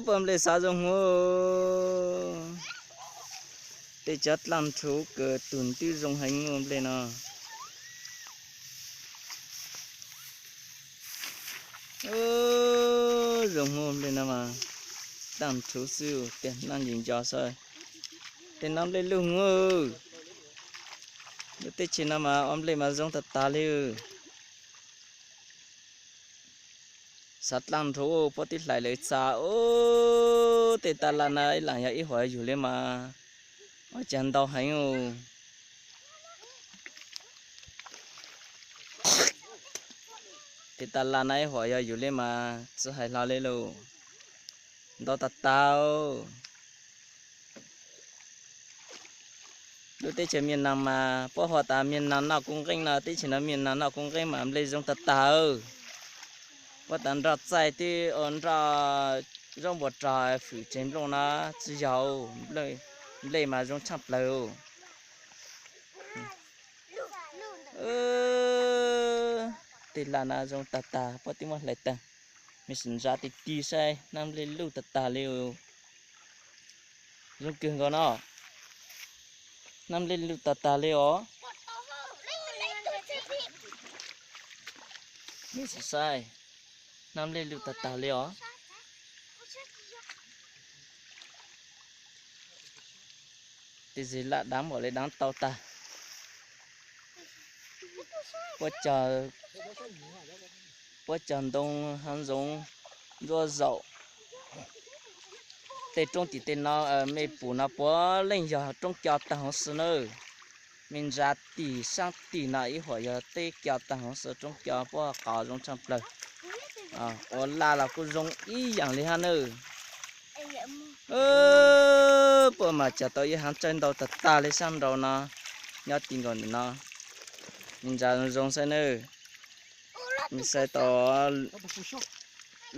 Poj nplej xav zoo hu. Tej tsob dlaaj nrhuv kawg tug twb zoo heev ua nplej no. Zoo hu nplej no mas dlaaj nrhuv xwb, tej nab nci nco xwb. Tej no nplej luj hu. Lub teb chaws no mas ua nplej mas zoo tag tag li. Xav dlaaj nrhuv puab twb hlais lawm xav. Tej tas laj na ib laam yog ib huam yug li mas ua caag ntau heev. Tej tas laj na ib huam yog yug li mas tsi hais hlo li lawm. Ntau tag tag. Lub teb chaws Miaj Naam mas puab hu tas Miaj Naam noj kub nqeeb no, teb chaws no Miaj Naam noj kub nqeeb mas nplej zoo tag tag. Puab tas nroj txaij twb ua nroj zaub npua rog fwm tseg nplooj no tsi yog, nplej mas zoo tshaaj plawg. Tej laj na zoo tag tag, puab twb muab hlais tag. Mej sim ntsa tig tig saib, nab nplej luj tag tag li. Zoo kawg nkaus no. Nab nplej luj tag tag li os. Mej sim saib, nab nplej luj tag tag li os. Tej zig laj daav npaum li daav tau tag. Puab cog ntoo haav zoov ntsuab zaum. Tej roob tim tej no mej pum no puav leej yog roob co taag huv si nawb. Mej ntsa tig saab tig no ib huam yog teb co taag huv si, roob co puab qos zoo tshaaj plawg. Ua laj los kuj zoo ib yaam li hab nawb. Puab mas cog tau ib haav tsawb ntau tag tag li saab nraud no, nyob ti nkaus ntawm no. Mej ntsa zoo zoo saib nawb. Mej saib tau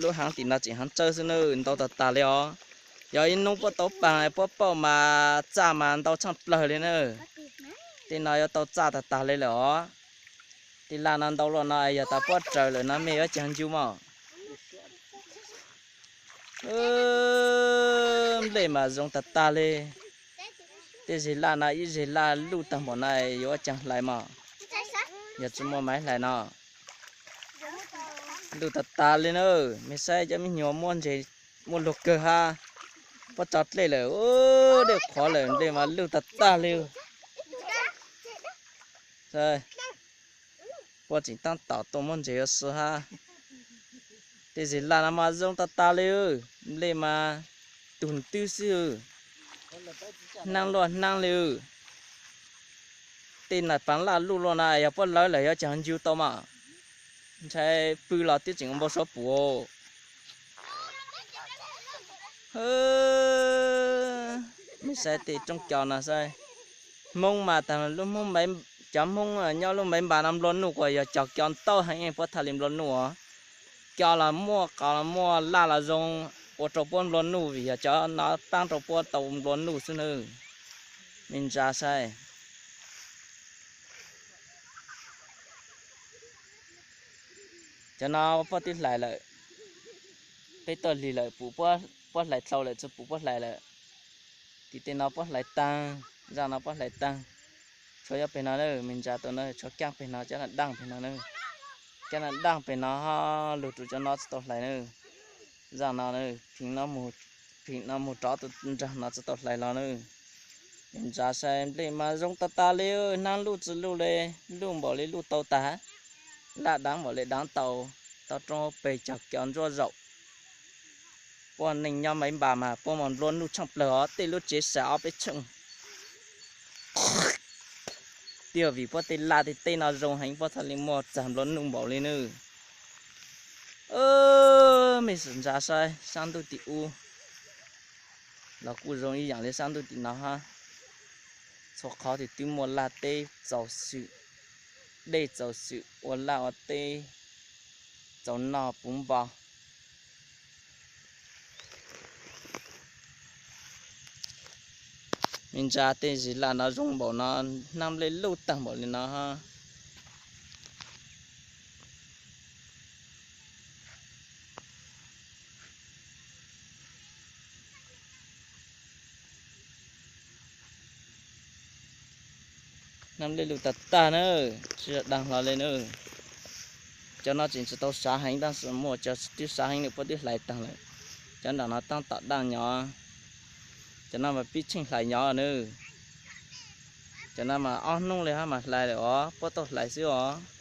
lub haav tim no tseem haav tsawb xwb nawb, ntau tag tag li os. Yog ib nub puab tau paag puab pauj mas txaj mas ntau tshaaj plawg li nawb. Tej no yuav tau txaj tag tag li lawm os. Tej laj no ntau luaj no yog tas puab raws lawm no mej yuav caag ncu mog. Nplej mas zoo tag tag li. Tej zig laj no ib zig laj luj tag npaum no yuav ua caag hlais mog. Yog tsi muaj maiv hlais no. Luj tag tag li na. Mej saib cov me nyuam muaj ntseg muaj luag kawg hab. Puab tso dlej lawm, dej qhuav lawm, nplej mas luj tag tag li. Puab tseem taab tom tuaj muab ntseg yuav si hab. Tej zig laj no mas zoo tag tag li, nplej mas tug twb xwb, hnaab luaj hnaab li. Tej nam pav laj luj luaj na yog puab lawv lawm yuav caag ncu tau mas. Ntshai pw los twb tseem npau suav pum. Mej saib tej roob co no saib. Hmoob mas taag lub, cov Hmoob nyob lub Maiv Npas no nplua nuj kuj yog cog co ntau heev puab txhaj li nplua nuj os. Co los muaj, qos los muaj, laj los zoo, ua rau puab nplua nuj vim yog cov no paab rau puab tau nplua nuj xwb nawb. Mej ntsa saib. Cov no puab twb hlais lawm. Peb tuaj lig lawm pum puab hlais dlhau lawm tsi pum puab hlais lawm. Tim tej no puab hlais taag, zaaj no puab hlais taag. Tshuav yuav peg no na, mej ntsa tau na, tshuav kaaj peg no, cov na daaj peg no na. Cov na daaj peg no lug rua cov no tsi tau hlais na. Zaaj no, pheem no moog rov tus nraag no tsi tau hlais los na. Mej ntsa saib nplej mas zoo tag tag li, hnaab luj tsi luj le, luj npaum li luj tau tag, laj daav npaum li daav tau, tau roob peg cog co ntsuab zaum. Puab neej nyob Maiv Npas mas puab mas nplua nuj tshaaj plawg os, tej lub tsev sai ob peb tsheej. Twb yog vim puab tej laj tej teb no zoo heev puab txhaj li muaj txag nplua nuj npaum li nawb. Mej sim ntsa saib saab ntuj tim ub los kuj zoo ib yaam li saab ntuj tim no hab. Txhua qhov twb muaj laj teb txaus xwm, dej txaus xwm, ua laj ua teb txaus noj puv npo. Me ntsa tej zis laj no zoo npaum no, hnab nplej luj tag npaum li no. Hnab nplej luj tag tag na, tsis yog daag hlo li na. Cov no tseem tsis tau sav heev, tab sis muaj cov twb sav heev nws puab twb hlais taag lawm. Cov nram no taab tom daj nyov, cov no mas pib tsheej hlais nyov na. Cov no mas ob hnub li hab mas hlais lawm os, puab tau hlais xwb os.